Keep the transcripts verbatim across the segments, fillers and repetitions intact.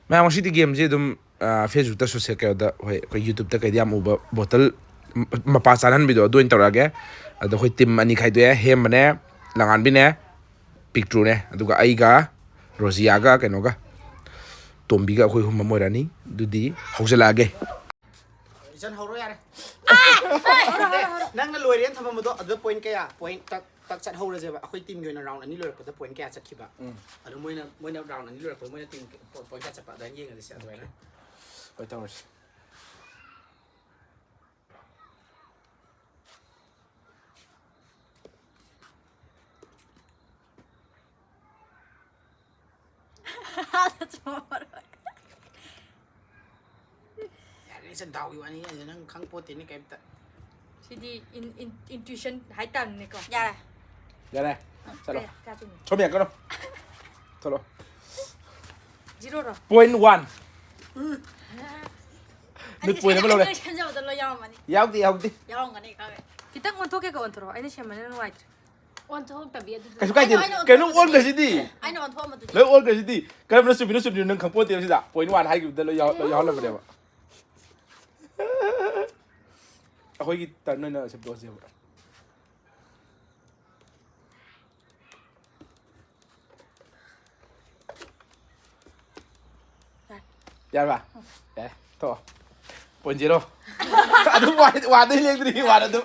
ꯃꯌꯥꯝ, ꯉꯁꯤꯗꯤ ꯒꯦꯝꯁꯦ ꯑꯗꯨꯝ, ꯑ, Facebook-ꯇ, ꯁꯣꯁꯦꯜ ꯀꯩꯅꯣꯗ, ꯍꯣꯏ, ꯑꯩꯈꯣꯏ YouTube-ꯇ ꯀꯩꯗ ꯌꯥꯝ ꯎꯕ ꯕꯣꯇꯜ ꯃ-, ꯃꯄꯥ ꯆꯥꯅꯍꯟꯕꯤꯗꯣ, ꯑꯗꯨ ꯑꯣꯏꯅ ꯇꯧꯔꯛꯑꯒꯦ꯫ ꯑꯗꯣ ꯑꯩꯈꯣꯏ ꯇꯤꯝ ꯑꯅꯤ ꯈꯥꯏꯗꯣꯛꯑꯦ: ꯍꯦꯝꯕꯅꯦ, ꯂꯉꯥꯟꯕꯤꯅꯦ, ꯄꯤꯛꯇ꯭ꯔꯨꯅꯦ, ꯑꯗꯨꯒ ꯑꯩꯒ ꯔꯣꯖꯤꯌꯥꯒ ꯀꯩꯅꯣꯒ ꯇꯣꯝꯕꯤꯒ ꯑꯩꯈꯣꯏ ꯑꯍꯨꯝ ꯑꯃ ꯑꯣꯏꯔꯅꯤ꯫ ꯑꯗꯨꯗꯤ ꯍꯧꯖꯤꯜꯂꯛꯑꯒꯦ꯫ ꯏꯆꯟ ꯍꯧꯔꯣ ꯌꯥꯔꯦ꯫ ꯅꯪꯅ ꯂꯣꯏꯔꯦꯅ ꯊꯝꯃꯝꯕꯗꯣ ꯑꯗꯨꯗ ꯄꯣꯏꯟ ꯀꯌꯥ? ꯄꯣꯏꯟ ꯇꯛ ꯇꯛ ꯆꯠꯍꯧꯔꯁꯦꯕ꯫ ꯑꯩꯈꯣꯏ ꯇꯤꯝꯒꯤ ꯑꯣꯏꯅ ꯔꯥꯎꯟ ꯑꯅꯤ ꯂꯣꯏꯔꯛꯄꯗ ꯄꯣꯏꯟ ꯀꯌꯥ ꯆꯠꯈꯤꯕ? ꯎꯝ꯫ ꯑꯗꯣ ꯃꯣꯏꯅ, ꯃꯣꯏꯅ ꯔꯥꯎꯟ ꯑꯅꯤ ꯂꯣꯏꯔꯛꯄꯗ ꯃꯣꯏꯅ ꯇꯤꯝ ꯄꯣ-, ꯄꯣꯏꯟ ꯀꯌꯥ ꯆꯠꯄ ꯑꯗꯨꯃꯥꯏꯅ ꯌꯦꯡꯉꯁꯦ ꯑꯗꯨꯃꯥꯏꯅ꯫ ꯍꯣꯏ, ꯇꯧꯔꯁꯤ꯫ ꯌꯥꯔꯦ, ꯏꯆꯟ, ꯗꯥꯎꯒꯤ ꯋꯥꯅꯤ, ꯅꯪ ꯈꯪꯄꯣꯠꯇꯦꯅꯦ ꯀꯩꯝꯇ꯫ ꯁꯤꯗꯤ ꯏꯟ-, ꯏꯟ-, intuition ꯍꯥꯏꯇꯥꯕꯅꯤꯅꯦꯀꯣ꯫ ꯌꯥꯔꯦ꯫ ꯌꯥꯔꯦ꯫ ꯆꯠꯂꯣ꯫ ꯀꯌꯥ, ꯀꯌꯥ ꯆꯨꯝꯃꯤ? ꯁꯣꯝ ꯌꯦꯡꯉꯛꯀꯅꯨ꯫ ꯊꯣꯛꯂꯣ꯫ ꯖꯤꯔꯣꯔꯣ? Point one꯫ ꯑꯅꯤ ꯅꯨꯠ ꯄꯣꯏꯟ ꯑꯃ ꯂꯧꯔꯦ꯫ ꯑꯅꯤ ꯁꯦꯝꯖꯕꯗ ꯂꯣꯏ ꯌꯥꯎꯔꯝꯃꯅꯤ꯫ ꯌꯥꯎꯗꯦ, ꯌꯥꯎꯗꯦ꯫ ꯌꯥꯎꯔꯝꯒꯅꯤ ꯈꯪꯉꯦ꯫ ꯈꯤꯇꯪ ꯑꯣꯟꯊꯣꯛꯀꯦ, ꯀꯣ, ꯑꯣꯟꯊꯣꯔꯛꯑꯣ꯫ ꯑꯩꯅ ꯁꯦꯝꯕꯅꯤꯅ ꯅꯨꯡꯉꯥꯏꯇ꯭ꯔꯦ꯫ ꯑꯣꯟꯊꯣꯛꯇꯕꯤ ꯑꯗꯨꯗꯤ꯫ ꯀꯩꯁꯨ ꯀꯥꯏꯗꯦ꯫ ꯑꯩꯅ, ꯑꯩꯅ ꯀꯩꯅꯣ ꯑꯣꯟꯊꯣꯛꯑꯝꯕꯗꯨꯗꯤ꯫ ꯑꯣꯟꯈ꯭ꯔꯁꯤꯗꯤ꯫ ꯑꯩꯅ ꯑꯣꯟꯊꯣꯛꯑꯝꯕꯗꯨꯗꯤ꯫ ꯂꯣꯏ ꯑꯣꯟꯈ꯭ꯔꯁꯤꯗꯤ꯫ ꯀꯔꯝꯕꯅ ꯆꯨꯝꯃꯤꯅꯣ ꯆꯨꯝꯗ꯭ꯔꯤꯅꯣ ꯅꯪ ꯈꯪꯄꯣꯠꯇꯦꯕ ꯁꯤꯗ꯫ Point one ꯍꯥꯏꯈꯤꯕꯗ ꯂꯣꯏ ꯌꯥꯎ-, ꯂꯣꯏ ꯌꯥꯎꯍꯜꯂꯕꯅꯦꯕ꯫ ꯑꯩꯈꯣꯏꯒꯤ turn ꯑꯣꯏꯅ ꯁꯦꯝꯗꯣꯛꯑꯁꯦꯕ꯫ ꯌꯥꯔꯕ? ꯌꯥꯔꯦ, ꯊꯣꯛꯑꯣ꯫ Point zero꯫ ꯑꯗꯨꯝ ꯋꯥ-, ꯋꯥꯗꯩ ꯂꯦꯡꯗ꯭ꯔꯤ, ꯋꯥꯗ ꯑꯗꯨꯝ꯫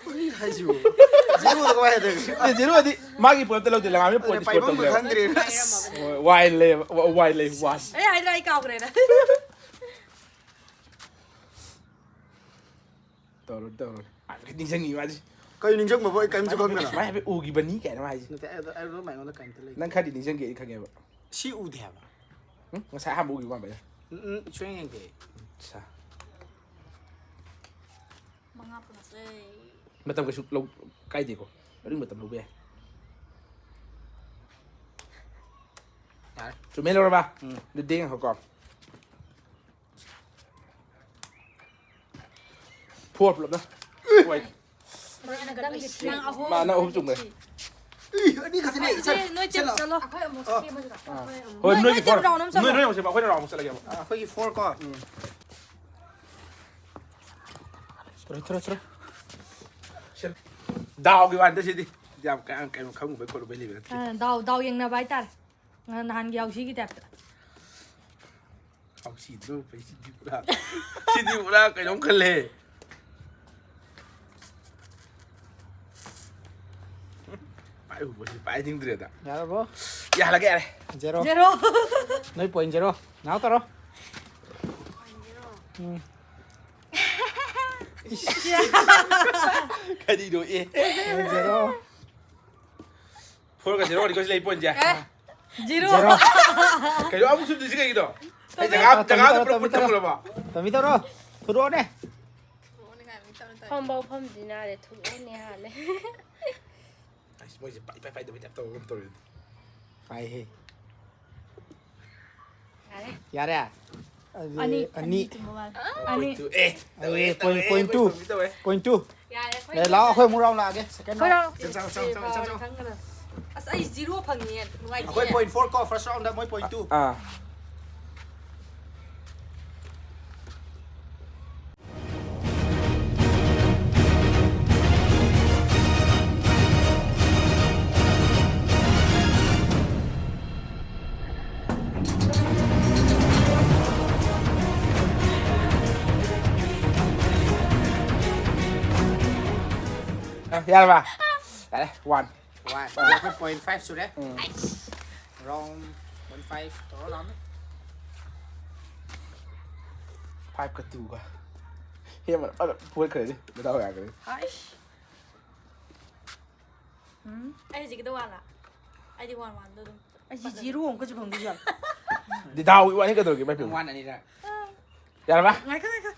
ꯀꯔꯤꯅꯣ ꯍꯥꯏꯁꯤꯕꯨ? Zero-ꯗ ꯀꯃꯥꯏꯅ ꯍꯥꯏꯗꯣꯏꯅꯣ? ꯑꯦ, zero-ꯗꯤ ꯃꯥꯒꯤ point ꯑꯝꯇ ꯂꯧꯗꯦ, ꯂꯉꯥꯟꯕꯤ ꯑꯗꯨꯅ point score ꯄꯥꯏꯐꯝꯒ ꯇꯧꯗꯦꯕ꯫ ꯈꯪꯗ꯭ꯔꯦ꯫ ꯍꯣꯏ, ꯋꯥꯏ ꯂꯩ, ꯋꯥꯏ ꯂꯩ, ꯋꯥꯏ꯫ ꯑꯩ ꯍꯥꯏꯗ꯭ꯔꯥ, ꯑꯩ ꯀꯥꯎꯈ꯭ꯔꯦꯅ꯫ ꯇꯧꯔꯣ, ꯇꯧꯔꯣ꯫ ꯍꯥꯏꯐꯦꯠ ꯅꯤꯡꯁꯤꯡꯉꯤ ꯃꯥꯁꯦ꯫ ꯀꯩ ꯅꯤꯡꯁꯤꯡꯕꯕꯨ ꯑꯩ ꯀꯔꯤꯝꯁꯨ ꯈꯪꯗꯅ꯫ ꯁꯨꯃꯥꯏꯅ ꯍꯥꯏꯐꯦꯠ ꯎꯈꯤꯕꯅꯤ ꯀꯥꯏꯅ ꯃꯥ ꯍꯥꯏꯁꯦ꯫ ꯅꯠꯇꯦ, ꯑꯩ ꯑꯗꯨ, ꯑꯩ ꯑꯗꯨꯝ ꯑꯩꯉꯣꯟꯗ ꯀꯔꯤꯝꯇ ꯂꯩꯇꯦ꯫ ꯅꯪ ꯈꯔꯗꯤ ꯅꯤꯡꯁꯤꯡꯒꯦ ꯑꯩ ꯈꯪꯉꯦꯕ꯫ ꯁꯤ ꯎꯗꯦ ꯍꯥꯏꯕ꯫ ꯎꯝ? ꯉꯁꯥꯏ ꯑꯍꯥꯟꯕ ꯎꯈꯤꯕ ꯃꯥꯟꯕ ꯑꯩꯅ꯫ ꯎꯝ, ꯎꯝ, ꯁꯨꯡꯌꯦꯡ ꯌꯦꯡꯗꯦ ꯑꯩ꯫ ꯑꯠꯁꯥ꯫ ꯃꯉꯥ plus ꯑꯩ꯫ ꯃꯇꯝ ꯀꯩꯁꯨ ꯂꯧ-, ꯀꯥꯏꯗꯦꯀꯣ꯫ ꯑꯗꯨꯒꯤ ꯃꯇꯝ ꯂꯧꯕ ꯌꯥꯏ꯫ ꯌꯥꯔꯦ꯫ ꯆꯨꯝꯃꯦ ꯂꯧꯔꯕ? ꯎꯝ꯫ ꯑꯗꯨꯗꯤ ꯉꯥꯏꯈꯣꯀꯣ꯫ Four ꯄꯨꯂꯞꯅ꯫ ꯍꯣꯏ꯫ ꯅꯪꯒꯤ three꯫ ꯅꯪ ꯑꯍꯨꯝ꯫ ꯃꯥꯅ ꯑꯍꯨꯝ ꯆꯨꯝꯈ꯭ꯔꯦ꯫ ꯏ, ꯑꯅꯤ ꯈꯛꯇꯅꯦ꯫ ꯏꯆꯦ, ꯆꯠ-, ꯅꯣꯏ ꯆꯦ ꯆꯠꯂꯣ꯫ ꯆꯠꯂꯣ꯫ ꯑꯩꯈꯣꯏ ꯑꯃꯨꯛ ꯑꯥ꯫ ꯁꯦꯝꯃꯁꯤꯔꯣ? ꯑꯥ꯫ ꯑꯩꯈꯣꯏ ꯑꯃꯨꯛ ꯍꯣꯏ, ꯅꯣꯏ, ꯅꯣꯏꯒꯤ ꯅꯣꯏ ꯆꯦ ꯐꯣꯔ꯫ ꯔꯥꯎꯟ ꯑꯃ ꯅꯣꯏ, ꯆꯠꯂꯣ꯫ ꯅꯣꯏ ꯑꯃꯨꯛ ꯁꯦꯝꯃꯣ, ꯑꯩꯈꯣꯏꯅ ꯔꯥꯎꯟ ꯑꯃꯨꯛ ꯆꯠꯂꯒꯦꯕ꯫ ꯑꯥ, ꯑꯩꯈꯣꯏꯒꯤ ꯐꯣꯔ ꯀꯣ꯫ ꯎꯝ꯫ ꯊꯨꯔꯣ, ꯊꯨꯔꯣ, ꯊꯨꯔꯣ꯫ ꯁꯦ, ꯗꯥꯎꯒꯤ ꯋꯥꯅꯤꯗ ꯁꯤꯗꯤ꯫ ꯌꯥꯝ ꯀ-, ꯀꯩꯅꯣ ꯈꯪꯉꯨꯕꯩ ꯈꯣꯠꯂꯨꯕꯩ ꯂꯩꯕ ꯅꯠꯇꯦ꯫ ꯑꯥ, ꯗꯥꯎ, ꯗꯥꯎ ꯌꯦꯡꯅꯕ ꯍꯥꯏꯇꯥꯔꯦ꯫ ꯉ-, ꯅꯍꯥꯟꯒꯤ ꯌꯥꯎꯁꯤꯒꯤ ꯇꯥꯏꯞꯇ꯫ ꯌꯥꯎꯁꯤꯗꯨ ꯐꯩ, ꯁꯤꯗꯤ ꯄꯨꯔꯥ, ꯁꯤꯗꯤ ꯄꯨꯔꯥ ꯀꯩꯅꯣꯝ ꯈꯜꯂꯦ꯫ ꯄꯥꯏ ꯎꯕꯁꯤ ꯄꯥꯏꯅꯤꯡꯗ꯭ꯔꯦꯗ꯫ ꯌꯥꯔꯕꯣ? ꯌꯥꯍꯜꯂꯒꯦ, ꯌꯥꯔꯦ꯫ ꯖꯦꯔꯣ꯫ ꯖꯦꯔꯣ꯫ ꯅꯣꯏ ꯄꯣꯏꯟ ꯖꯦꯔꯣ꯫ ꯅꯥꯎ ꯇꯧꯔꯣ꯫ ꯎꯝ꯫ ꯀꯔꯤꯅꯣ, ꯑꯦ? Point zero. ꯐꯣꯔꯒ ꯖꯦꯔꯣ ꯔꯤꯀꯣꯏꯁ ꯂꯩ ꯄꯣꯏꯟꯁꯦ꯫ ꯑꯦ, ꯖꯤꯔꯣ꯫ ꯖꯦꯔꯣ꯫ ꯀꯩꯅꯣ ꯑꯃꯨꯛ ꯁꯨꯝꯗꯣꯏꯁꯤ ꯀꯩꯒꯤꯅꯣ? ꯑꯩ ꯇꯣꯝꯕꯤ ꯖꯒꯥ, ꯇꯧꯔꯣ, ꯖꯒꯥ ꯑꯝꯇ ꯇꯣꯝꯕꯤ ꯄꯨꯂꯞ ꯇꯧꯔꯣ, ꯇꯣꯝꯕꯤ ꯇꯧꯔꯣ꯫ ꯄꯨꯊꯣꯛꯂꯕ? ꯇꯣꯝꯕꯤ ꯇꯧꯔꯣ, ꯇꯣꯝꯕꯤ ꯇꯧꯔꯣ꯫ ꯊꯨꯔꯛꯑꯣꯅꯦ꯫ ꯐꯝꯕꯧ ꯐꯝꯗ꯭ꯔꯤ ꯅꯥꯔꯦ, ꯊꯨꯔꯛꯑꯣꯅꯦ ꯍꯥꯜꯂꯦ꯫ ꯑꯁ, ꯃꯣꯏꯁꯦ ꯄꯥꯏ, ꯄꯥꯏ, ꯄꯥꯏꯗꯕꯩ ꯇꯥꯏꯞ ꯇꯧꯕ ꯑꯃ ꯇꯧꯔꯦ꯫ ꯄꯥꯏꯍꯦ꯫ ꯌꯥꯔꯦ꯫ ꯌꯥꯔꯦ? ꯑꯗꯨꯗꯤ ꯑꯅꯤ, ꯑꯅꯤ꯫ ꯑꯅꯤ ꯆꯨꯝꯕ ꯃꯥꯜꯂꯦ꯫ ꯑꯅꯤ꯫ Point two. ꯑꯦ, ꯑꯗꯨꯗꯤ ꯇꯧꯋꯦ, ꯄꯣꯏꯟ, ꯇꯧꯋꯦ, point two. Point two. Point two. ꯌꯥꯔꯦ, ꯑꯩꯈꯣꯏ ꯑꯦ, ꯂꯥꯛꯑꯣ, ꯑꯩꯈꯣꯏ ꯑꯃꯨꯛ ꯔꯥꯎꯟ ꯂꯥꯛꯑꯒꯦ꯫ ꯁꯦꯀꯦꯟ ꯑꯩꯈꯣꯏ ꯔꯥꯎꯟ꯫ ꯔꯥꯎꯟ꯫ ꯆꯪ, ꯆꯪ, ꯆꯪ, ꯆꯪ, ꯆꯪ꯫ ꯈꯪꯒꯗꯕ꯫ ꯑꯁ, ꯑꯩ ꯖꯤꯔꯣ ꯐꯪꯉꯦ꯫ ꯅꯨꯡꯉꯥꯏꯇꯦ꯫ ꯑꯩꯈꯣꯏ ꯄꯣꯏꯟ ꯐꯣꯔ ꯀꯣ, ꯐꯥꯔꯁ ꯔꯥꯎꯟꯗ ꯃꯣꯏ ꯄꯣꯏꯟ ꯇꯨ꯫ ꯑꯥ꯫ ꯑ, ꯌꯥꯔꯕ? ꯌꯥꯔꯦ, ꯋꯥꯟ꯫ ꯋꯥꯟ꯫ ꯑꯩꯈꯣꯏ ꯄꯣꯏꯟ ꯐꯥꯏꯚ ꯁꯨꯔꯦ꯫ ꯎꯝ꯫ ꯔꯥꯎꯟ ꯄꯣꯏꯟ ꯐꯥꯏꯚ ꯇꯧꯔꯣ, ꯂꯥꯎꯅꯦ꯫ ꯐꯥꯏꯚꯀ ꯇꯨꯒ꯫ ꯍꯦꯟꯕꯅ ꯐꯖꯅ ꯐꯨꯒꯠꯈ꯭ꯔꯦꯅꯦ, ꯃꯗꯥꯎ ꯌꯥꯈ꯭ꯔꯦ꯫ ꯑꯩꯁ꯫ ꯎꯝ꯫ ꯑꯩ ꯍꯧꯖꯤꯛꯀꯤꯗꯣ ꯋꯥꯟꯂ? ꯑꯩꯗꯤ ꯋꯥꯟ ꯋꯥꯟꯗꯣ ꯑꯗꯨꯝ꯫ ꯑꯩꯁꯤ ꯖꯤꯔꯣ ꯑꯃꯨꯛꯀꯁꯨ ꯐꯪꯗꯣꯏ ꯖꯥꯠꯂꯣ? ꯗꯤ ꯗꯥꯎꯒꯤ ꯋꯥꯅꯤ, ꯀꯩꯗꯧꯔꯒꯦ, ꯃꯥꯏ ꯄꯦꯝꯃ? ꯋꯥꯟ ꯑꯅꯤꯔꯛ꯫ ꯌꯥꯔꯕ? ꯉꯥꯏꯈꯣ, ꯉꯥꯏꯈꯣ꯫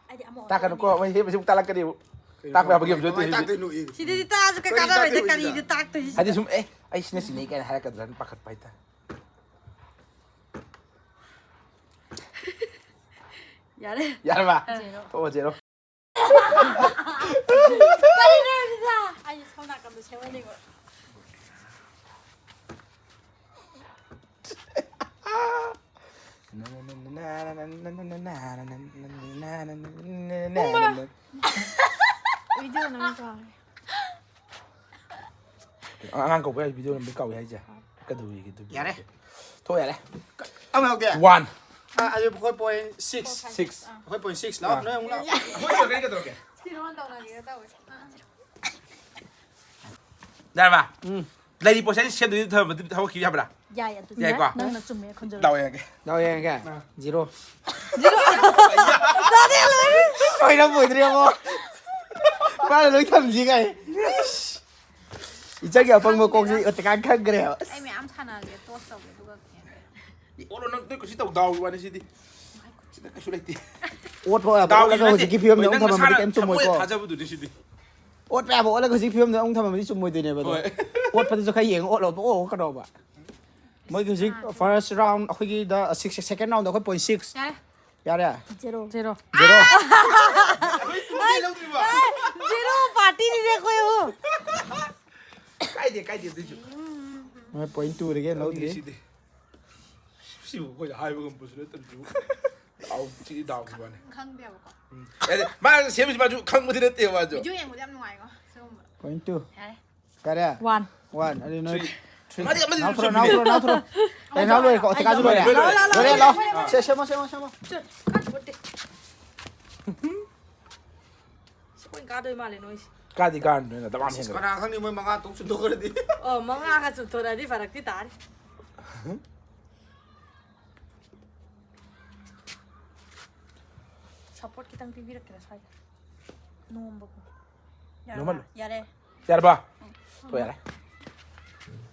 ꯑꯩꯗꯤ ꯑꯃ ꯇꯥꯛꯀꯅꯨꯀꯣ, ꯑꯣꯟꯊꯣꯛꯑꯅꯤ꯫ ꯃꯣꯏ ꯍꯦ, ꯃꯁꯤ ꯑꯃꯨꯛ ꯇꯥꯛꯂꯛꯀꯅꯤ ꯑꯃꯨꯛ꯫ ꯀꯩꯅꯣ, ꯇꯥꯛꯄ ꯌꯥꯕ ꯀꯃꯥꯏ, ꯒꯦꯝꯁꯨ ꯅꯠꯇꯦ ꯀꯃꯥꯏ ꯁꯤꯗꯤ꯫ ꯇꯥꯛꯇꯣꯏꯅꯣ, ꯑꯦ? ꯁꯤꯗꯗꯤ ꯇꯥꯛꯑꯁꯨ ꯀꯩ ꯀꯔꯤ ꯀꯥꯟꯅꯔꯣꯏꯗ, ꯇꯥꯛꯇꯣꯏꯅꯣ ꯁꯤꯗ? ꯀꯔꯤꯗ ꯇꯥꯛꯇꯣꯏꯁꯤ ꯍꯥꯏꯗꯤ ꯁꯤꯗ? ꯁꯨꯝ, ꯑꯦ, ꯑꯩ ꯁꯤꯅ ꯁꯤꯅꯤ ꯀꯥꯏꯅ ꯍꯥꯏꯔꯛꯀꯗ꯭ꯔꯥꯅ ꯄꯥꯈꯠꯄ ꯍꯥꯏꯇꯥꯔꯦ꯫ ꯌꯥꯔꯦ꯫ ꯌꯥꯔꯕ? ꯖꯦꯔꯣ꯫ ꯊꯣꯛꯑꯣ, ꯖꯦꯔꯣ꯫ ꯀꯔꯤꯅꯣ ꯍꯥꯏꯕꯅꯤꯗ? ꯑꯩ ꯁꯣꯝ ꯅꯥꯀꯟꯗ ꯁꯦꯝꯍꯟꯅꯤꯡꯕ꯫ ꯄꯨꯡꯕ꯫ ꯚꯤꯗꯤꯑꯣ ꯅꯝꯕ ꯀꯥꯎꯔꯦ꯫ ꯑꯉꯥꯡ ꯀꯧꯕ ꯌꯥꯏ, ꯚꯤꯗꯤꯑꯣ ꯅꯝꯕ ꯀꯥꯎꯏ ꯍꯥꯏꯁꯦ꯫ ꯀꯩꯗꯧꯔꯤꯒꯦ ꯑꯗꯨꯕꯨ? ꯌꯥꯔꯦ꯫ ꯊꯣꯛ ꯌꯥꯔꯦ꯫ ꯑꯃ ꯍꯧꯒꯦ꯫ One꯫ ꯑꯥ, ꯑꯗꯨ ꯑꯩꯈꯣꯏ point six꯫ Six꯫ ꯑꯩꯈꯣꯏ point six꯫ ꯂꯥꯛꯑꯣ, ꯑꯥ꯫ ꯅꯣꯏ ꯑꯃꯨꯛ ꯂꯥꯛꯑꯣ꯫ ꯑꯩꯈꯣꯏ ꯇꯧꯔꯛꯀꯦ, ꯀꯩꯗꯧꯔꯒꯦ? ꯁꯤꯔꯣ ꯇꯧꯅꯒꯦ ꯇꯧꯋꯦ꯫ ꯑꯥ꯫ ꯌꯥꯔꯕ? ꯎꯝ꯫ ꯂꯩꯔꯤ ꯄꯣꯠꯁꯦ ꯑꯩ ꯁꯦꯝꯗꯣꯏꯗꯤ ꯊꯝꯕꯗꯤ ꯊꯕꯛ ꯈꯤꯕ ꯌꯥꯕ꯭ꯔꯥ? ꯌꯥꯏ, ꯑꯗꯨꯗꯤ ꯌꯥꯏꯀꯣ? ꯅꯪꯅ ꯆꯨꯝꯃꯦ ꯈꯟꯖꯔꯣ꯫ ꯗꯥꯎ ꯌꯦꯡꯉꯒꯦ꯫ ꯗꯥꯎ ꯌꯦꯡꯉꯒꯦ꯫ ꯑꯥ꯫ Zero꯫ Zero꯫ ꯁꯣꯏꯔꯝꯃꯣꯏꯗ꯭ꯔꯦ ꯑꯃꯨꯛ꯫ ꯃꯥꯅ ꯂꯣꯏ ꯊꯝꯁꯤ ꯀꯥꯏ꯫ ꯏꯆꯟꯒꯤ ꯑꯄꯪꯕ ꯀꯣꯛꯁꯤ ꯈꯪꯗꯦꯗ꯫ ꯍꯧꯖꯤꯛꯀꯥꯟ ꯈꯪꯈ꯭ꯔꯦꯕ꯫ ꯑꯩ ꯃꯌꯥꯝ ꯁꯥꯟꯅꯒꯦ, toss ꯇꯧꯒꯦ, ꯑꯗꯨꯒ ꯌꯦꯡꯒꯦ꯫ ꯑꯣꯠꯂꯣ, ꯅꯪ ꯅꯣꯏ ꯀꯨꯁꯤ ꯇꯧ, ꯗꯥꯎꯒꯤ ꯋꯥꯅꯤ ꯁꯤꯗꯤ꯫ ꯁꯤꯗ ꯀꯩꯁꯨ ꯂꯩꯇꯦ꯫ ꯑꯣꯠꯄ ꯌꯥꯕ ꯗꯥꯎꯒꯤ ꯑꯣꯠꯂꯒ ꯅꯠꯇꯦ꯫ ꯍꯧꯖꯤꯛꯀꯤ ꯐꯤꯕꯝꯗ ꯍꯣꯏ, ꯑꯃꯨꯛ ꯅꯪ ꯊꯝꯃꯝꯃꯗꯤ ꯅꯁꯥꯅ ꯀꯩꯝ ꯊꯃꯣꯏꯗ ꯆꯨꯝꯃꯣꯏꯀꯣ꯫ ꯊꯥꯖꯕꯗꯨꯅꯤ ꯁꯤꯗꯤ꯫ ꯑꯣꯠꯄ ꯌꯥꯕ ꯑꯣꯠꯂꯒ ꯍꯧꯖꯤꯛ ꯐꯤꯕꯝꯗ ꯑꯃꯨꯛ ꯊꯝꯃꯝꯃꯗꯤ ꯆꯨꯝꯃꯣꯏꯗꯣꯏꯅꯦꯕ ꯑꯗꯣ꯫ ꯍꯣꯏ꯫ ꯑꯣꯠꯄꯗꯨꯁꯨ ꯈꯔ ꯌꯦꯡꯉ ꯑꯣꯠꯂꯣꯕ, ꯑꯣ, ꯀꯩꯅꯣꯕ꯫ ꯃꯣꯏꯒꯤ ꯍꯧꯖꯤꯛ first round ꯑꯩꯈꯣꯏꯒꯤ ꯗ six, second round ꯑꯩꯈꯣꯏ point six꯫ ꯌꯥꯔꯦ꯫ ꯌꯥꯔꯦ? Zero꯫ Zero꯫ Zero꯫ ꯑꯩꯈꯣꯏ ꯇꯨꯗꯤ ꯂꯧꯗ꯭ꯔꯤꯕ? Zero party ꯅꯤꯅꯦ ꯑꯩꯈꯣꯏ ꯑꯍꯨꯝ꯫ ꯀꯥꯏꯗꯦ, ꯀꯥꯏꯗꯦ ꯑꯗꯨꯏꯁꯨ꯫ ꯃꯣꯏ point two ꯗꯒꯤ ꯂꯧꯗ꯭ꯔꯤ꯫ ꯁꯤꯗꯤ꯫ ꯁꯤꯕꯨ ꯑꯩꯈꯣꯏꯗ ꯍꯥꯏꯕ ꯉꯝꯕꯁꯨ ꯅꯠꯇꯕꯗꯨꯕꯨ꯫ ꯗꯥꯎ ꯊꯤ ꯗꯥꯎꯒꯤ ꯋꯥꯅꯤ꯫ ꯈꯪꯗꯦꯕꯀꯣ꯫ ꯎꯝ꯫ ꯑꯦ, ꯃꯥ ꯁꯦꯝꯃꯤꯁꯤ ꯃꯥꯁꯨ ꯈꯪꯕꯗꯤ ꯅꯠꯇꯦ ꯃꯥꯁꯨ꯫ ꯚꯤꯗꯤꯑꯣ ꯌꯦꯡꯕꯗꯤ ꯌꯥꯝ ꯅꯨꯡꯉꯥꯏꯀꯣ, ꯁꯤꯒꯨꯝꯕ꯫ Point two꯫ ꯌꯥꯔꯦ꯫ ꯌꯥꯔꯦ? One꯫ One꯫ ꯑꯗꯨꯗꯤ ꯅꯣꯏ three꯫ Three꯫ ꯃꯥꯗꯤ ꯑꯃꯗꯤ ꯑꯗꯨꯝ ꯅꯥꯎꯊꯣꯔꯣ, ꯆꯨꯝꯃꯤꯅꯦ꯫ ꯅꯥꯎꯊꯣꯔꯣ, ꯅꯥꯎꯊꯣꯔꯣ꯫ ꯑꯦ, ꯅꯥꯎ ꯂꯣꯏꯔꯦꯀꯣ? ꯑꯩ ꯊꯤꯀꯥꯁꯨ ꯂꯣꯏꯔꯦ꯫ ꯂꯣꯏꯔꯦ, ꯂꯣꯏꯔꯦ꯫ ꯂꯣꯏꯔꯦ, ꯂꯥꯎ꯫ ꯁꯦ, ꯁꯦꯝꯃꯣ, ꯁꯦꯝꯃꯣ, ꯁꯦꯝꯃꯣ꯫ ꯆꯠ, ꯀꯥꯟꯊꯣꯛꯇꯦ꯫ ꯑꯩꯈꯣꯏ ꯀꯥꯗꯣꯏ ꯃꯥꯜꯂꯦ ꯅꯣꯏꯁꯦ꯫ ꯀꯥꯗꯤ ꯀꯥꯔꯅꯤ ꯅꯣꯏꯅ ꯗꯃꯥꯝ ꯍꯦꯟꯒ꯭ꯔꯦ꯫ ꯀꯅꯥ ꯈꯪꯅꯤ ꯃꯣꯏ ꯃꯉꯥ ꯇꯔꯨꯛ ꯆꯨꯝꯊꯣꯛꯈ꯭ꯔꯗꯤ꯫ ꯑꯣ, ꯃꯉꯥꯒ ꯆꯨꯝꯊꯣꯔꯛꯑꯗꯤ ꯐꯔꯛꯇꯤ ꯇꯥꯔꯦ꯫ Support ꯈꯤꯇꯪ ꯄꯤꯕꯤꯔꯛꯀꯦꯔꯥ ꯁ꯭ꯋꯥꯏꯗ? ꯅꯣꯝꯕꯀꯣ꯫ ꯌꯥꯔꯕ? ꯅꯣꯝꯍꯜꯂꯨ꯫ ꯌꯥꯔꯦ꯫ ꯌꯥꯔꯕ? ꯎꯝ꯫ ꯍꯣꯏ, ꯌꯥꯔꯦ꯫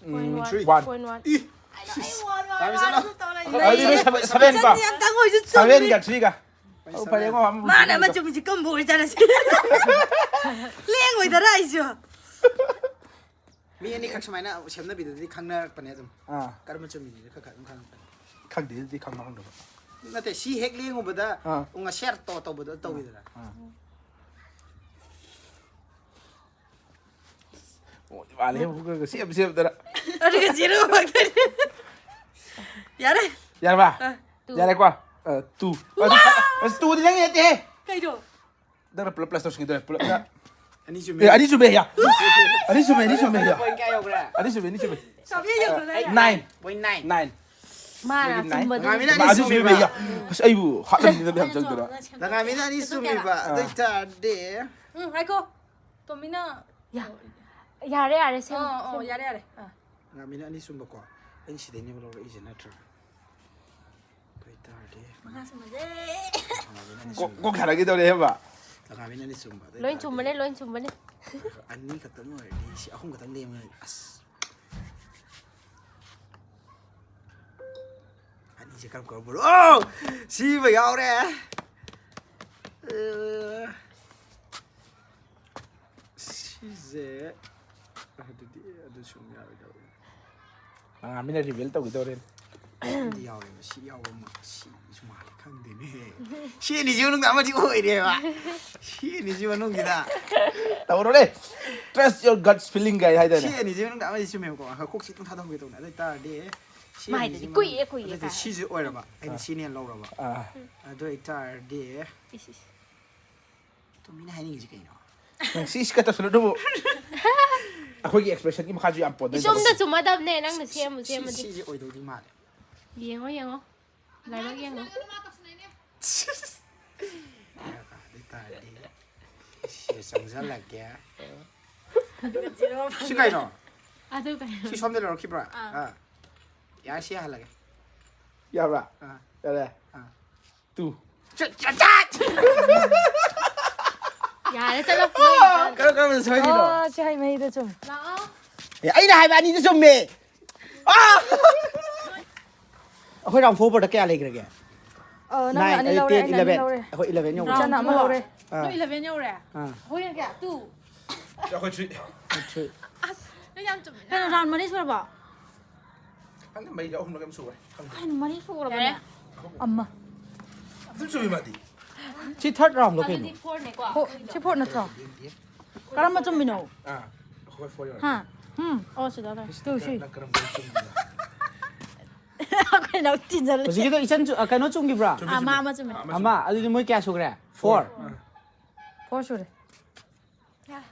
Point ꯎꯝ, one꯫ Three꯫ One꯫ Point one꯫ E! ꯑꯩ one, one, ꯇꯥꯃꯤ ꯆꯠꯂꯣ꯫ One ꯁꯨ ꯇꯧ ꯂꯩ꯫ ꯑꯗꯨꯗꯤ seven, seven ꯀꯣ? ꯆꯠꯅꯤ ꯑꯝꯇꯪ ꯑꯣꯏꯁꯨ ꯆꯨꯝꯃꯤ꯫ Seven ꯒ three ꯒ꯫ ꯑꯣ, ꯐꯔꯦ, ꯌꯦꯡꯉꯣ, ꯑꯃ ꯃꯥꯅ ꯑꯃ ꯆꯨꯝꯃꯤ꯫ ꯆꯨꯝꯃꯤꯁꯤ ꯀꯝꯕ ꯑꯣꯏꯖꯥꯠꯅꯣ ꯁꯤ? ꯂꯦꯡꯉꯣꯏꯗꯔꯥ ꯑꯩꯁꯨ? ꯃꯤ ꯑꯅꯤꯈꯛ ꯁꯨꯃꯥꯏꯅ ꯁꯦꯝꯅꯕꯤꯗꯗꯤ ꯈꯪꯅꯔꯛꯄꯅꯦ ꯑꯗꯨꯝ꯫ ꯑꯥ꯫ ꯀꯔꯝꯕ ꯆꯨꯝꯃꯤꯅꯣ ꯈꯔ ꯈꯔ ꯑꯗꯨꯝ ꯈꯪꯉꯛꯄꯅꯦ꯫ ꯈꯪꯗꯦ, ꯑꯗꯨꯗꯤ ꯈꯪꯕ ꯈꯪꯗꯕ꯫ ꯅꯠꯇꯦ, ꯁꯤ ꯍꯦꯛ ꯂꯦꯡꯉꯨꯕꯗ ꯑꯥ꯫ ꯉꯁꯦꯔ ꯇꯧ-, ꯇꯧꯕꯗꯣ ꯇꯧꯋꯤꯗꯅ꯫ ꯑꯥ꯫ ꯃꯥꯜꯂꯦ, ꯁꯦꯝ ꯁꯦꯝꯗꯅ꯫ ꯑꯗꯨꯒ ꯖꯤꯔꯣ ꯐꯪꯗꯣꯏꯅꯦ꯫ ꯌꯥꯔꯦ꯫ ꯌꯥꯔꯕ? ꯑ, ꯌꯥꯔꯦꯀꯣ? ꯑ, ꯇꯨ꯫ ꯑꯗꯨ, ꯑꯁ, ꯇꯨꯗꯤ ꯅꯪ ꯅꯠꯇꯦꯍꯦ꯫ ꯀꯩꯅꯣ? ꯅꯪꯅ ꯄꯨꯂꯞ ꯄ꯭ꯂꯁ ꯇꯧꯁꯤꯟꯈꯤꯗꯣꯏꯔꯦ, ꯄꯨꯂꯞꯅ꯫ ꯑꯅꯤ ꯑꯦ, ꯆꯨꯝꯃꯦ꯫ ꯑꯅꯤ ꯆꯨꯝꯃꯦ, ꯌꯥ꯫ ꯑꯅꯤ ꯆꯨꯝꯃꯦ, ꯑꯅꯤ ꯆꯨꯝꯃꯦ, ꯌꯥ꯫ ꯄꯣꯏꯟ ꯀꯌꯥ ꯌꯧꯈ꯭ꯔꯦ? ꯑꯅꯤ ꯆꯨꯝꯃꯦ, ꯑꯅꯤ ꯆꯨꯝꯃꯦ꯫ ꯆꯥꯕꯤ ꯌꯧꯗꯣꯏꯅꯦ꯫ ꯅꯥꯏꯟ꯫ Point nine. ꯅꯥꯏꯟ꯫ ꯃꯥꯅ ꯅꯥꯏꯟ꯫ ꯑꯆꯨꯝꯕꯗꯨ ꯉꯥꯃꯤꯅ ꯃꯥ ꯑꯅꯤ ꯑꯗꯨ ꯆꯨꯝꯃꯦ, ꯆꯨꯝꯃꯦꯕ꯫ ꯌꯥ꯫ ꯑꯁ, ꯑꯩꯕꯨ ꯍꯥꯠꯍꯟꯅꯤꯡꯗꯕ ꯌꯥꯝ ꯆꯪꯗꯅ꯫ ꯂꯪꯉꯥꯃꯤꯅ ꯑꯅꯤ ꯆꯨꯝꯃꯦꯕ꯫ ꯑꯗꯨ ꯑꯣꯏꯇꯥꯔꯗꯤ ꯎꯝ, ꯉꯥꯏꯈꯣ꯫ ꯇꯣꯝꯕꯤꯅ ꯌꯥ꯫ ꯌꯥꯔꯦ, ꯌꯥꯔꯦ, ꯁꯦꯝ꯫ ꯑꯣ, ꯑꯣ, ꯌꯥꯔꯦ, ꯌꯥꯔꯦ꯫ ꯑꯥ꯫ ꯉꯥꯃꯤꯅ ꯑꯅꯤ ꯆꯨꯝꯕꯀꯣ꯫ ꯑꯩꯅ ꯁꯤꯗꯩꯅꯦꯕ ꯂꯧꯔꯛꯏꯁꯦ ꯅꯠꯇ꯭ꯔꯥ? ꯑꯗꯨ ꯑꯣꯏꯇꯥꯔꯗꯤ ꯃꯉꯥ ꯁꯨꯝꯕꯁꯦ꯫ ꯉꯥꯃꯤꯅ ꯑꯅꯤ ꯀꯣꯛ, ꯆꯨꯝꯃꯦ꯫ ꯀꯣꯛ ꯁꯥꯟꯅꯈꯤꯗꯧꯔꯦ ꯍꯦꯕ꯫ ꯂꯪꯉꯥꯃꯤꯅ ꯑꯅꯤ ꯆꯨꯝꯕ꯫ ꯑꯗꯨ ꯂꯣꯏ ꯑꯣꯏꯇꯥꯔꯗꯤ ꯆꯨꯝꯕꯅꯦ, ꯂꯣꯏ ꯆꯨꯝꯕꯅꯦ꯫ ꯑꯅꯤ ꯈꯛꯇꯪ ꯑꯣꯏꯔꯗꯤ ꯁꯤ ꯑꯍꯨꯝ ꯈꯛꯇꯪ ꯂꯦꯝꯃꯦ꯫ ꯑꯁ꯫ ꯑꯅꯤꯁꯦ ꯀꯔꯝ ꯀꯔꯝꯕꯅꯣ? ꯑꯣ! ꯁꯤꯃ ꯌꯥꯎꯔꯦ꯫ ꯑ, ꯁꯤꯁꯦ ꯑꯗꯨꯗꯤ ꯑꯗꯨ ꯁꯨꯝ ꯌꯥꯔꯣꯏꯗꯧꯔꯦ꯫ ꯂꯪꯉꯥꯃꯤꯅ ꯔꯤꯚꯤꯜ ꯇꯧꯈꯤꯗꯧꯔꯦ꯫ ꯑꯃꯗꯤ ꯌꯥꯎꯔꯦꯕ꯫ ꯁꯤ ꯌꯥꯎꯕ ꯑꯃ ꯁꯤꯁꯨ ꯃꯥꯜꯂꯦ, ꯈꯪꯗꯦꯅꯦ꯫ ꯁꯤ ꯑꯅꯤꯁꯤ ꯃꯅꯨꯡꯗ ꯑꯃꯗꯤ ꯑꯣꯏꯔꯦꯕ꯫ ꯁꯤ ꯑꯅꯤꯁꯤ ꯃꯅꯨꯡꯁꯤꯗ ꯇꯧꯔꯣꯅꯦ꯫ Trust your guts feeling ꯀꯥꯏ ꯁꯤ ꯍꯥꯏꯗꯥꯏꯅꯦ? ꯑꯅꯤꯁꯤ ꯃꯅꯨꯡꯗ ꯑꯃꯗꯤ ꯆꯨꯝꯃꯦꯕꯀꯣ꯫ ꯉꯥꯏꯈꯣ, ꯀꯣꯛꯁꯤ ꯑꯗꯨꯝ ꯊꯥꯗꯣꯛꯀꯦ ꯇꯧꯕꯅꯦ꯫ ꯑꯗꯨ ꯑꯣꯏꯇꯥꯔꯗꯤ ꯁꯤ ꯃꯥꯏꯗꯗꯤ ꯑꯅꯤꯁꯤ ꯀꯨꯏꯌꯦ, ꯃꯅꯨꯡ- ꯀꯨꯏꯌꯦ ꯅꯠꯇꯦ, ꯀꯥꯏ꯫ ꯁꯤꯁꯦ ꯑꯣꯏꯔꯕ꯫ ꯑꯩꯅ ꯁꯤꯅꯦꯅ ꯂꯧꯔꯕ꯫ ꯑꯥ꯫ ꯑꯗꯨ ꯑꯣꯏꯇꯥꯔꯗꯤ ꯏꯁ, ꯏꯁ꯫ ꯇꯣꯝꯕꯤꯅ ꯍꯥꯏꯅꯤꯡꯉꯤꯁꯤ ꯀꯩꯅꯣ? ꯅꯪ ꯁꯤ ꯁꯤꯒ ꯇꯧꯁꯜꯂꯨ ꯑꯗꯨꯕꯨ꯫ ꯑꯩꯈꯣꯏꯒꯤ expressionꯒꯤ ꯃꯈꯥꯁꯨ ꯌꯥꯝ ꯄꯣꯟꯗꯣꯏꯅꯦ꯫ ꯏꯆꯨꯝꯗ ꯆꯨꯝꯃꯗꯕꯅꯦ, ꯅꯪꯅ ꯁꯦꯝꯕꯨ ꯁꯤ, ꯁꯦꯝꯃꯗꯤ꯫ ꯁꯤꯁꯦ ꯑꯣꯏꯗꯧꯗꯤ ꯃꯥꯜꯂꯦ꯫ ꯌꯦꯡꯉꯣ, ꯌꯦꯡꯉꯣ꯫ ꯂꯥꯏꯕꯛ ꯌꯦꯡꯉꯣ꯫ ꯑꯗꯨ ꯑꯣꯏꯇꯥꯔꯗꯤ ꯁꯤ ꯆꯪꯁꯜꯂꯒꯦ꯫ ꯑꯗꯨꯒ ꯖꯤꯔꯣ ꯁꯤ ꯀꯩꯅꯣ? ꯑꯗꯨ ꯀꯩꯅꯣ? ꯁꯤ ꯁꯣꯝꯗ ꯂꯧꯔꯛꯈꯤꯕ꯭ꯔꯥ? ꯑꯥ꯫ ꯑꯥ꯫ ꯌꯥꯔꯦ, ꯁꯤ ꯍꯜꯂꯒꯦ꯫ ꯌꯥꯕ꯭ꯔꯥ? ꯑꯥ꯫ ꯌꯥꯔꯦ꯫ ꯑꯥ꯫ ꯇꯨ꯫ ꯆꯠ, ꯆꯠ, ꯆꯠ! ꯌꯥꯔꯦ, ꯆꯠꯂꯣ꯫ ꯀꯔꯝ ꯀꯔꯝꯕ ꯁꯣꯏꯔꯤꯅꯣ? ꯑꯣ, ꯁꯤ ꯍꯩ ꯃꯍꯤꯗ ꯆꯨꯝ꯫ ꯂꯥꯛꯑꯣ꯫ ꯑꯦ, ꯑꯩꯅ ꯍꯥꯏꯕ ꯑꯅꯤꯗ ꯆꯨꯝꯃꯦ꯫ ꯑꯥ! ꯑꯩꯈꯣꯏ round fourꯗ ꯀꯌꯥ ꯂꯩꯈ꯭ꯔꯒꯦ? ꯑꯣ, ꯅꯪꯅ Nine, ꯑꯅꯤ ꯑꯩ ꯂꯧꯔꯦ, ten, ꯑꯩꯅ ꯑꯅꯤ eleven꯫ ꯂꯧꯔꯦ꯫ ꯑꯩꯈꯣꯏ eleven ꯌꯧꯔꯦ꯫ ꯏꯆꯟꯅ ꯑꯃ ꯂꯧꯔꯦ꯫ ꯑꯥ꯫ ꯅꯣꯏ eleven ꯌꯧꯔꯦ? ꯑꯥ꯫ ꯑꯩꯈꯣꯏꯅ ꯀꯌꯥ? Two. ꯑꯩꯈꯣꯏ three꯫ ꯑꯁ, ꯅꯣꯏ ꯌꯥꯝ ꯆꯨꯝꯃꯤꯅ꯫ ꯀꯩꯅꯣ, round ꯃꯔꯤ ꯁꯨꯔꯕꯣ? ꯈꯪꯗꯦ, ꯃꯔꯤꯔ ꯑꯍꯨꯝꯂ ꯀꯩꯅꯣꯝ ꯁꯨꯔꯦ꯫ ꯈꯪꯗꯦ꯫ ꯀꯩꯅꯣ, ꯃꯔꯤ ꯁꯨꯔꯕꯅꯦ? ꯌꯥꯔꯦ꯫ ꯑꯃ꯫ ꯑꯗꯨꯝ ꯆꯨꯝꯃꯤ ꯃꯥꯗꯤ꯫ ꯁꯤ third roundꯂꯣ ꯀꯩꯅꯣ? ꯑꯗꯨꯗꯤ fourꯅꯦꯀꯣ꯫ ꯍꯣ, ꯁꯤ fourꯅꯠꯇ꯭ꯔꯣ? ꯀꯔꯝꯕ ꯆꯨꯝꯃꯤꯅꯣ? ꯑꯥ꯫ ꯍꯥ? ꯎꯝ, ꯑꯣ, ꯁꯤꯗ ꯂꯩ꯫ ꯇꯨ, ꯁꯤ꯫ ꯀꯩꯅꯣ ꯊꯤꯟꯖꯜꯂꯦ꯫ ꯍꯧꯖꯤꯛꯀꯤꯗꯣ ꯏꯆꯟ ꯆꯨ-, ꯑ, ꯀꯩꯅꯣ ꯆꯨꯝꯈꯤꯕ꯭ꯔꯥ? ꯑꯥ, ꯃꯥ ꯑꯃ ꯆꯨꯝꯃꯦ꯫ ꯑꯃ, ꯑꯗꯨꯗꯤ ꯃꯣꯏ ꯀꯌꯥ ꯁꯨꯈ꯭ꯔꯦ? Four꯫ Four ꯁꯨꯔꯦ꯫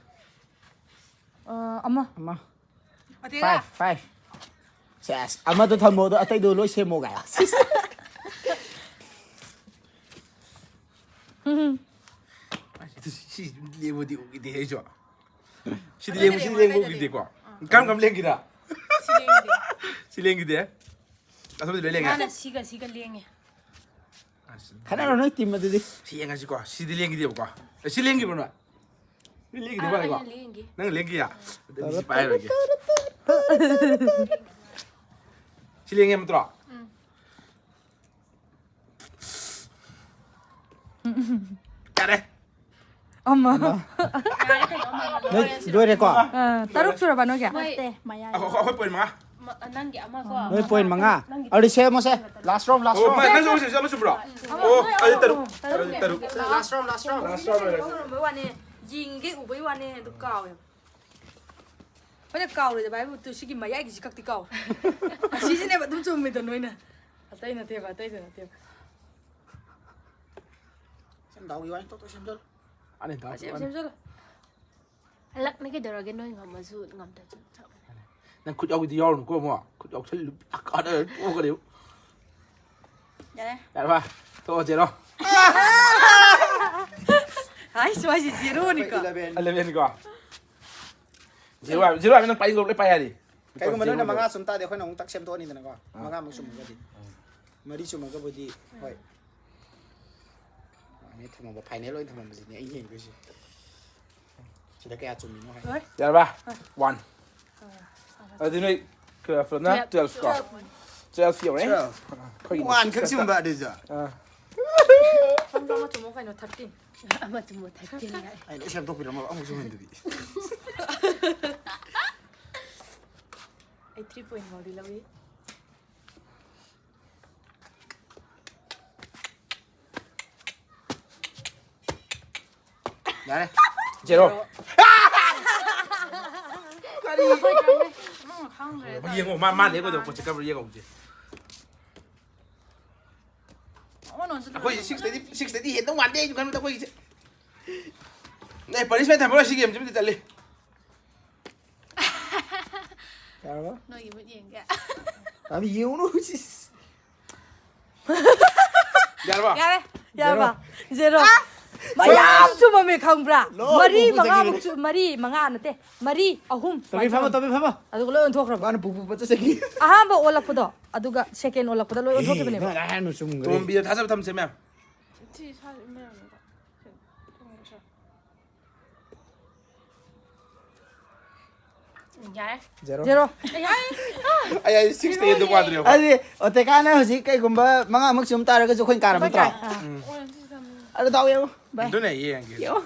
ꯑ, ꯑꯃ꯫ ꯑꯃ꯫ ꯑꯇꯩꯒ? Five, five꯫ ꯁꯦꯁ, ꯑꯃꯗꯣ ꯊꯝꯃꯣ, ꯑꯗꯣ ꯑꯇꯩꯗꯣ ꯂꯣꯏ ꯁꯦꯝꯃꯣ ꯀꯥꯏ꯫ ꯎꯝ꯫ ꯑꯁ, ꯁꯤ ꯂꯦꯡꯕꯗꯤ ꯎꯈꯤꯗꯦ ꯑꯩꯁꯨ꯫ ꯁꯤꯗꯤ ꯂꯦꯡꯕ, ꯁꯤꯗꯤ ꯂꯦꯡꯕ ꯎꯈꯤꯗꯦꯀꯣ꯫ ꯀꯔꯝ ꯀꯔꯝ ꯂꯦꯡꯈꯤꯗ? ꯁꯤ ꯂꯦꯡꯈꯤꯗꯦ꯫ ꯁꯤ ꯂꯦꯡꯈꯤꯗꯦ꯫ ꯑꯇꯣꯞꯄꯗꯤ ꯂꯣꯏ ꯂꯦꯡꯉꯦ꯫ ꯃꯥꯅ ꯁꯤꯒ ꯁꯤꯒ ꯂꯦꯡꯉꯦ꯫ ꯑꯁ, ꯈꯠꯅꯔꯣ ꯅꯣꯏ team ꯑꯗꯨꯗꯤ꯫ ꯁꯤ ꯌꯦꯡꯉꯁꯤꯀꯣ꯫ ꯁꯤꯗꯤ ꯂꯦꯡꯈꯤꯗꯦꯕꯀꯣ꯫ ꯑꯦ, ꯁꯤ ꯂꯦꯡꯈꯤꯕ꯭ꯔꯣ ꯅꯣꯏ? ꯅꯣꯏ ꯂꯦꯡꯈꯤꯗꯦ ꯑꯥ, ꯃꯥꯜꯂꯦꯀꯣ? ꯑꯩꯅ ꯂꯦꯡꯒꯦ꯫ ꯅꯪ ꯂꯦꯡꯈꯤꯌꯥ? ꯑꯗꯨꯗꯤ ꯁꯤ ꯄꯥꯏꯔꯣꯏꯒꯦ꯫ ꯁꯤ ꯂꯦꯡꯉꯦ ꯅꯠꯇ꯭ꯔꯣ? ꯎꯝ꯫ ꯌꯥꯔꯦ꯫ ꯑꯃ꯫ ꯌꯥꯔꯦ ꯀꯩꯅꯣ, ꯑꯃ, ꯑꯃ꯫ ꯅꯣꯏ ꯂꯣꯏꯔꯦꯀꯣ? ꯑ, ꯇꯔꯨꯛ ꯁꯨꯔꯕ ꯅꯣꯏꯒꯤ? ꯃꯣꯏ ꯅꯠꯇꯦ, ꯃꯌꯥꯏ꯫ ꯑꯩꯈꯣꯏ, ꯑꯩꯈꯣꯏ point ꯃꯉꯥ꯫ ꯃ-, ꯅꯪꯒꯤ ꯑꯃ ꯀꯣ꯫ ꯅꯣꯏ point ꯃꯉꯥ꯫ ꯅꯪꯒꯤ ꯑꯗꯨꯗꯤ ꯁꯦꯝꯃꯣꯁꯦ꯫ Last round, last ꯑꯣ, round꯫ ꯃꯥ, ꯅꯪꯁꯨ ꯍꯧꯖꯤꯛ ꯑꯃ ꯆꯨꯝꯕ꯭ꯔꯣ? ꯑꯃ, ꯑꯣ, ꯑꯃ, ꯑꯗꯨꯗꯤ ꯇꯔꯨꯛ꯫ ꯑꯃ, ꯑꯗꯨꯗꯤ ꯇꯔꯨꯛ꯫ Last round, last round꯫ Last round ꯑꯣꯏꯔꯦ꯫ ꯎꯔꯝꯕꯩ ꯋꯥꯅꯦ, ꯌꯦꯡꯒꯦ ꯎꯕꯩ ꯋꯥꯅꯦ, ꯑꯗꯨ ꯀꯥꯎꯋꯦꯕ꯫ ꯍꯣꯏꯅ ꯀꯥꯎꯔꯣꯏꯗꯕ ꯍꯥꯏꯕꯨ ꯇꯨ ꯁꯤꯒꯤ ꯃꯌꯥꯏꯒꯤꯁꯤ ꯈꯛꯇꯤ ꯀꯥꯎꯔꯦ꯫ ꯑꯁꯤꯁꯤꯅꯦꯕ ꯑꯗꯨꯝ ꯆꯨꯝꯃꯤꯗꯣ ꯅꯣꯏꯅ꯫ ꯑꯇꯩ ꯅꯠꯇꯦꯕ, ꯑꯇꯩꯗ ꯅꯠꯇꯦꯕ꯫ ꯁꯦꯝ ꯗꯥꯎꯒꯤ ꯋꯥꯅꯤ, ꯇꯣꯛ ꯇꯣꯛ ꯁꯦꯝꯖꯜꯂꯨ꯫ ꯑꯅꯤ ꯗꯥꯎꯒꯤ ꯁꯦꯝ ꯋꯥꯅꯤ꯫ ꯁꯦꯝꯖꯜꯂꯨ꯫ ꯍꯜꯂꯛꯅꯤ ꯀꯩꯗꯧꯔꯒꯦ, ꯅꯣꯏ ꯉꯝꯃꯁꯨ ꯉꯝꯗ꯭ꯔꯁꯨ ꯆꯞ ꯃꯥꯟꯅꯩ꯫ ꯅꯪ ꯈꯨꯠ ꯌꯥꯎꯕꯤꯗꯤ ꯌꯥꯎꯔꯨꯅꯨꯀꯣ ꯑꯃꯨꯛ꯫ ꯈꯨꯠ ꯌꯥꯎꯁꯜꯂꯨ꯫ ꯀꯥꯟꯅꯔꯣꯏ, ꯇꯣꯛꯀꯅꯤ꯫ ꯌꯥꯔꯦ꯫ ꯌꯥꯔꯕ? ꯇꯣꯛꯑꯣ, zero꯫ ꯍꯥꯏ, ꯁ꯭ꯋꯥꯏꯁꯦ zeroꯅꯤꯀꯣ꯫ Eleven꯫ Elevenꯅꯤꯀꯣ꯫ Zero ꯍꯥꯏꯕ, zero ꯍꯥꯏꯕ ꯅꯪ ꯄꯥꯏꯅꯤꯡꯕ ꯂꯣꯏ ꯄꯥꯏ ꯌꯥꯔꯤ꯫ ꯀꯩꯒꯨꯝꯕ ꯅꯣꯏꯅ zero ꯃꯉꯥ ꯆꯨꯝ ꯇꯥꯔꯗꯤ ꯑꯩꯈꯣꯏꯅ ꯑꯃꯨꯛ ꯇꯛ ꯁꯦꯝꯗꯣꯛꯑꯅꯤꯗꯅꯀꯣ꯫ ꯑꯥ꯫ ꯃꯉꯥꯃꯨꯛ ꯆꯨꯝꯃꯒꯗꯤ꯫ ꯑꯥ꯫ ꯃꯔꯤ ꯆꯨꯝꯃꯒꯕꯨꯗꯤ, ꯍꯣꯏ꯫ ꯃꯥꯅꯦ, ꯊꯝꯃꯝꯕ, final ꯑꯣꯏꯅ ꯊꯝꯃꯝꯕꯁꯤꯅꯦ ꯑꯩ ꯌꯦꯡꯗꯣꯏꯁꯦ꯫ ꯁꯤꯗ ꯀꯌꯥ ꯆꯨꯝꯃꯤꯅꯣ ꯍꯥꯏ꯫ ꯍꯣꯏ꯫ ꯌꯥꯔꯕ? ꯍꯣꯏ꯫ One꯫ ꯑꯥ, ꯑꯥ, ꯑꯗꯨꯗꯤ ꯅꯣꯏ twelve ꯅ twelve꯫ Twelve ꯀꯣ? Twelve꯫ Twelve ꯌꯧꯔꯦ꯫ Twelve꯫ ꯑꯩꯈꯣꯏꯒꯤ one ꯈꯛ ꯆꯨꯝꯕ ꯑꯗꯨꯁꯨ꯫ ꯑꯥ꯫ ꯁꯣꯝꯗ ꯑꯃ ꯆꯨꯝꯃꯣ ꯀꯩꯅꯣ, thirteen꯫ ꯑꯃ ꯆꯨꯝꯃꯣ, thirteen ꯍꯥꯏ꯫ ꯑꯩ ꯂꯣꯏ ꯁꯦꯝꯗꯣꯛꯄꯤꯔꯝꯃꯒ ꯑꯃꯨꯛ ꯆꯨꯝꯍꯟꯗꯕꯤ꯫ ꯑꯩ three point ꯐꯥꯎꯗꯤ ꯂꯧꯏ꯫ ꯌꯥꯔꯦ꯫ Zero꯫ Zero꯫ ꯌꯦꯡꯉꯣ, ꯃꯥ ꯃꯥ ꯂꯦꯡꯒꯗꯧꯕ ꯄꯣꯠꯁꯦ ꯀꯔꯝꯕ ꯌꯦꯡꯍꯧꯁꯦ꯫ ꯑꯩꯈꯣꯏꯁꯦ ꯁꯤꯛꯁꯇꯗꯤ ꯁꯤꯛꯁꯇꯗꯤ ꯍꯦꯟꯗꯧ ꯃꯥꯟꯗꯦ ꯑꯩꯁꯨ ꯈꯟꯕꯗ ꯑꯩꯈꯣꯏꯒꯤꯁꯦ꯫ ꯑꯦ, ꯄꯅꯤꯁꯃꯦꯟ ꯊꯝꯃꯔꯣꯏ, ꯁꯤ ꯒꯦꯝꯁꯤꯃꯗꯤ ꯇꯜꯂꯤ꯫ ꯌꯥꯔꯕ? ꯅꯣꯏꯒꯤ ꯃꯤꯠ ꯌꯦꯡꯒꯦ꯫ ꯌꯥꯝ ꯌꯦꯡꯉꯨꯅꯨ, ꯁꯤꯁ꯫ ꯌꯥꯔꯕ? ꯌꯥꯔꯦ꯫ ꯌꯥꯔꯕ? ꯖꯦꯔꯣ꯫ ꯃꯌꯥꯝ ꯆꯨꯝꯃꯝꯃꯦ, ꯈꯪꯕ꯭ꯔꯥ? ꯂꯣꯏ ꯃꯔꯤ ꯄꯨꯄꯨ ꯃꯉꯥꯃꯨꯛ ꯆꯠꯈꯤꯕꯅꯦ꯫ ꯆꯨ-, ꯃꯔꯤ ꯃꯉꯥ ꯅꯠꯇꯦ, ꯃꯔꯤ ꯑꯍꯨꯝ ꯇꯣꯝꯕꯤ ꯐꯝꯃꯣ, ꯇꯣꯝꯕꯤ ꯐꯝꯃꯣ꯫ ꯑꯗꯨꯒ ꯂꯣꯏ ꯑꯣꯟꯊꯣꯛꯈ꯭ꯔꯕ꯫ ꯃꯥꯅ ꯄꯨꯄꯨ ꯄꯠꯆ ꯆꯠꯈꯤ꯫ ꯑꯍꯥꯟꯕ ꯑꯣꯜꯂꯛꯄꯗꯣ, ꯑꯗꯨꯒ ꯁꯦꯀꯦꯟ ꯑꯣꯜꯂꯛꯄꯗ ꯂꯣꯏ ꯑꯦ, ꯑꯣꯟꯊꯣꯛꯈꯤꯕꯅꯦꯕ꯫ ꯅꯪ ꯑꯍꯥꯟꯕ ꯆꯨꯝꯈ꯭ꯔꯦ꯫ ꯇꯣꯝꯕꯤꯗ ꯊꯥꯖꯕ ꯊꯝꯁꯦ ꯃꯌꯥꯝ꯫ ꯁꯤ ꯁꯥ-, ꯃꯌꯥꯝꯅꯦꯕ꯫ ꯁꯦ, ꯊꯝꯃꯣ, ꯁꯦ꯫ ꯌꯥꯔꯦ꯫ ꯖꯦꯔꯣ꯫ ꯖꯦꯔꯣ꯫ ꯑꯩ, ꯑꯩ ꯁꯤꯛꯁꯇ ꯍꯦꯟꯗꯧ ꯃꯥꯟꯗ꯭ꯔꯦꯕ꯫ ꯑꯗꯨꯗꯤ ꯑꯣꯇꯦꯀꯥꯅ ꯍꯧꯖꯤꯛ ꯀꯩꯒꯨꯝꯕ ꯃꯉꯥꯃꯨꯛ ꯆꯨꯝ ꯇꯥꯔꯒꯁꯨ ꯑꯩꯈꯣꯏꯅ ꯀꯥꯔꯝ ꯅꯠꯇ꯭ꯔꯣ? ꯑꯥ꯫ ꯎꯝ꯫ ꯑꯗꯨ ꯗꯥꯎ ꯌꯦꯡꯉꯨ꯫ ꯚꯥꯏ꯫ ꯑꯗꯨꯅ ꯌꯦꯡꯒꯦ꯫ ꯌꯦꯡꯉꯣ꯫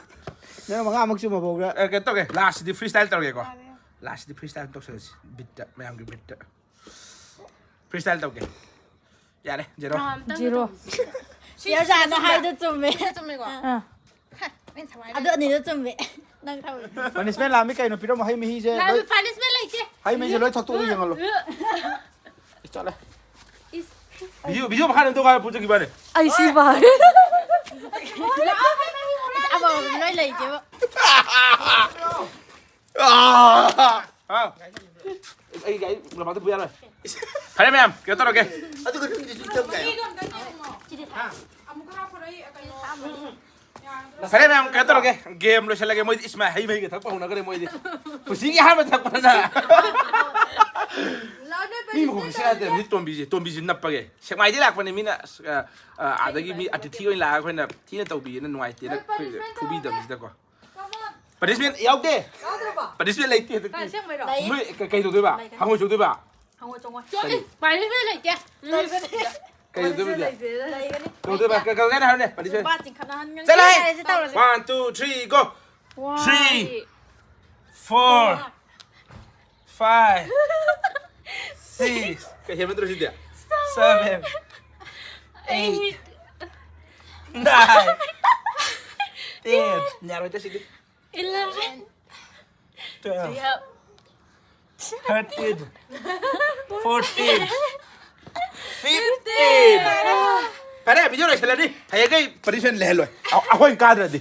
ꯅꯪ ꯃꯉꯥꯃꯨꯛ ꯆꯨꯝꯃ ꯐꯥꯎꯕ꯭ꯔꯥ? ꯑꯦ, ꯀꯩꯅꯣ ꯇꯧꯒꯦ, ꯂꯥꯁꯁꯤꯗꯤ ꯐ꯭ꯔꯤ ꯁ꯭ꯇꯥꯏꯜ ꯇꯧꯔꯒꯦꯀꯣ꯫ ꯂꯥꯁꯁꯤꯗꯤ ꯐ꯭ꯔꯤ ꯁ꯭ꯇꯥꯏꯜ ꯇꯧꯁꯜꯂꯁꯤ, ꯕꯤꯠꯇ, ꯃꯌꯥꯝꯒꯤ ꯕꯤꯠꯇ꯫ ꯐ꯭ꯔꯤ ꯁ꯭ꯇꯥꯏꯜ ꯇꯧꯒꯦ꯫ ꯌꯥꯔꯦ, ꯖꯦꯔꯣ꯫ ꯑꯥ, ꯑꯝꯇꯪ ꯖꯦꯔꯣ꯫ ꯇꯧꯁꯤ꯫ ꯁꯤ ꯆꯤꯌꯔ ꯆꯥꯅ ꯆꯨꯝꯕ꯭ꯔꯥ? ꯍꯥꯏꯗꯣ ꯆꯨꯝꯃꯦ꯫ ꯁꯤ ꯆꯨꯝꯃꯦꯀꯣ? ꯑꯥ꯫ ꯍꯦ, ꯑꯩꯅ ꯊꯋꯥꯏ ꯑꯗꯨ ꯂꯩ꯫ ꯑꯅꯤꯗꯣ ꯆꯨꯝꯃꯦ꯫ ꯅꯪ ꯊꯋꯥꯏ꯫ ꯄꯅꯤꯁꯃꯦꯟ ꯂꯥꯝꯃꯤ ꯀꯩꯅꯣ? ꯄꯤꯔꯝꯃꯣ, ꯍꯩ ꯃꯍꯤꯁꯦ ꯂꯥꯝꯃꯤ, ꯂꯣꯏ, ꯄꯅꯤꯁꯃꯦꯟ ꯂꯩꯇꯦ꯫ ꯍꯩ ꯃꯍꯤꯁꯦ ꯂꯣꯏ ꯊꯛꯇꯣꯛꯑꯒ ꯌꯦꯡꯍꯜꯂꯣ꯫ ꯏꯁ, ꯆꯠꯂꯦ꯫ ꯏꯁ꯫ ꯚꯤꯗꯤꯑꯣ, ꯚꯤꯗꯤꯑꯣ ꯃꯈꯥꯗ ꯑꯝꯇ ꯉꯥꯏꯌꯣ, ꯄꯨꯖꯒꯤ ꯏꯕꯥꯅꯤ꯫ ꯑꯩ ꯁꯤ ꯄꯥꯔꯦ꯫ ꯑꯃꯃꯝ ꯂꯣꯏ ꯂꯩꯇꯦꯕ꯫ ꯑꯥ! ꯍꯥ? ꯑꯩ, ꯑꯩ ꯂꯝꯄꯥꯛꯇ ꯄꯨ ꯌꯥꯔꯣꯏ꯫ ꯐꯔꯦ ꯃꯌꯥꯝ, ꯀꯩꯅꯣ ꯇꯧꯔꯒꯦ꯫ ꯑꯗꯨꯒ ꯅꯪꯒꯤꯗꯨꯁꯨ ꯏꯆꯝ ꯆꯝꯅ꯫ ꯁꯤꯗꯤ ꯊꯥ꯫ ꯑꯃꯨꯛꯀ ꯍꯥꯞꯄꯔꯣꯏ, ꯀꯩꯅꯣ꯫ ꯐꯔꯦ ꯃꯌꯥꯝ, ꯀꯩꯅꯣ ꯇꯧꯔꯒꯦ꯫ ꯒꯦꯝ ꯂꯣꯏꯁꯤꯜꯂꯒꯦ꯫ ꯃꯣꯏꯗꯤ ꯏꯁꯃꯥ ꯍꯩ ꯃꯍꯤꯒ ꯊꯛꯄ ꯍꯧꯅꯈ꯭ꯔꯦ ꯃꯣꯏꯗꯤ꯫ ꯄꯨꯟꯁꯤꯒꯤ ꯑꯍꯥꯟꯕ ꯊꯛꯄꯗ꯫ ꯃꯤ ꯃꯈꯣꯡ ꯁꯦꯒꯥꯏ ꯇꯧꯔꯦ꯫ ꯍꯧꯖꯤꯛ ꯇꯣꯝꯕꯤꯁꯦ, ꯇꯣꯝꯕꯤꯁꯦ ꯅꯞꯄꯒꯦ꯫ ꯁꯦꯛꯃꯥꯏꯗꯩ ꯂꯥꯛꯄꯅꯦ ꯃꯤꯅ, ꯑꯁ, ꯑ, ꯑ, ꯑꯥꯗꯒꯤ ꯃꯤ ꯑꯇꯤꯊꯤ ꯑꯣꯏꯅ ꯂꯥꯛꯑꯒ ꯑꯩꯈꯣꯏꯅ ꯊꯤꯅ ꯇꯧꯕꯤꯌꯦꯅ ꯅꯨꯡꯉꯥꯏꯇꯦꯅ ꯑꯩꯈꯣꯏ ꯐꯨꯕꯤꯗꯕꯁꯤꯗꯀꯣ꯫ ꯄꯅꯤꯁꯃꯦꯟ ꯌꯥꯎꯗꯦ꯫ ꯌꯥꯎꯗ꯭ꯔꯕꯣ? ꯄꯅꯤꯁꯃꯦꯟ ꯂꯩꯇꯦ ꯍꯟꯗꯛꯇꯤ꯫ ꯀꯥꯏ ꯑꯁꯦꯡꯕꯩꯔꯣ? ꯃꯣꯏ ꯀ-, ꯀꯩ ꯇꯧꯗꯣꯏꯕ? ꯍꯥꯡꯉꯣꯏ ꯆꯧꯗꯣꯏꯕ? ꯍꯪꯉꯣ ꯆꯪꯉꯣ꯫ ꯀꯔꯤ? ꯄꯅꯤꯁꯃꯦꯟ ꯂꯩꯇꯦ꯫ ꯂꯩꯕꯅꯦ꯫ ꯀꯩ ꯇꯧꯗꯣꯏꯕ ꯑꯗꯨꯗꯤ? ꯂꯩꯕꯅꯦ꯫ ꯀꯩ ꯇꯧꯗꯣꯏꯕ? ꯀ-, ꯀ-, ꯀꯩ ꯍꯥꯏꯅꯣ ꯍꯥꯏꯔꯣꯅꯦ, ꯄꯅꯤꯁꯃꯦꯟ꯫ ꯂꯨꯄꯥ ꯆꯤꯡꯈꯠꯅꯍꯟꯒꯅꯤ꯫ ꯆꯠꯂꯣꯍꯦ! ꯌꯥꯔꯦꯁꯦ, ꯇꯧꯔꯁꯦ꯫ One, two, three, go! One. Three, four, five, six. ꯀꯩ ꯍꯦꯟꯕ ꯅꯠꯇ꯭ꯔꯣ ꯁꯤꯗꯤ? Seven, eight, nine, ten. ꯌꯥꯔꯣꯏꯗ ꯁꯤꯗꯤ꯫ Eleven. Twelve. Twelve. Thirteen. Fourteen. Fifteen. ꯐꯔꯦ, video ꯂꯣꯏꯁꯤꯜꯂꯅꯤ꯫ ꯍꯌꯦꯡꯈꯩ punishment ꯂꯩꯍꯜꯂꯣꯏ꯫ ꯑ-, ꯑꯩꯈꯣꯏꯅ ꯀꯥꯗ꯭ꯔꯗꯤ꯫